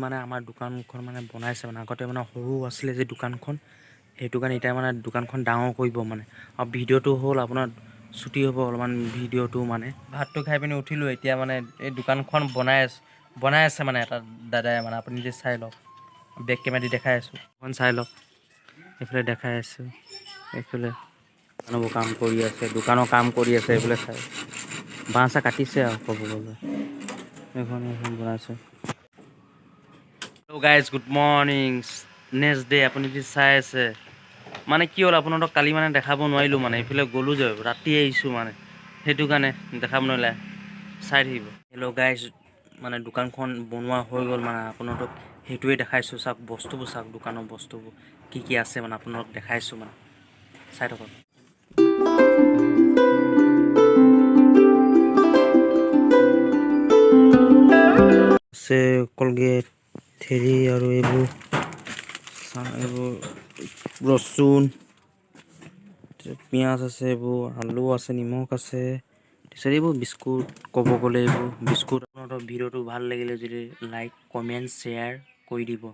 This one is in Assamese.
মানে আমাৰ দোকানখন মানে বনাইছে। মানে আগতে মানে সৰু আছিলে যে দোকানখন, সেইটো কাৰণে এতিয়া মানে দোকানখন ডাঙৰ কৰিব মানে। আৰু ভিডিঅ'টো হ'ল আপোনাৰ ছুটি হ'ব অলপমান ভিডিঅ'টো মানে। ভাতটো খাই পিনি উঠিলোঁ। এতিয়া মানে এই দোকানখন বনাই আছে মানে এটা দাদাই মানে। আপুনি নিজে চাই লওক, বেক কেমেৰা দি দেখাই আছোঁ। এখন চাই লওক, এইফালে দেখাই আছোঁ। এইফালে মানুহবোৰ কাম কৰি আছে, দোকানৰ কাম কৰি আছে। এইফালে চাই বাঁহ চাহ কাটিছে আৰু ক'ব গ'লে এইখন বনাইছে। Hello guys, good morning, next day. আপুনি যদি চাই আছে, মানে কি হ'ল, আপোনালোকক কালি মানে দেখাব নোৱাৰিলোঁ। মানে এইফালে গ'লোঁ যে ৰাতি আহিছোঁ, মানে সেইটো কাৰণে দেখাব নোৱাৰিলে। চাই থাকিব। হেল্ল' গাইজ, মানে দোকানখন বনোৱা হৈ গ'ল। মানে আপোনালোকক সেইটোৱে দেখাইছোঁ। চাওক বস্তুবোৰ, চাওক দোকানৰ বস্তুবোৰ কি কি আছে, মানে আপোনালোকক দেখাইছোঁ। মানে চাই থাকক। আছে কলগেট, হেৰি আৰু এইবোৰ এইবোৰ ৰচুন, পিঁয়াজ আছে, এইবোৰ আলু আছে, নিমখ আছে। তাৰপিছত এইবোৰ বিস্কুট, ক'ব গ'লে এইবোৰ বিস্কুট। আপোনালোকৰ ভিডিঅ'টো ভাল লাগিলে যদি লাইক, কমেণ্ট, শ্বেয়াৰ কৰি দিব।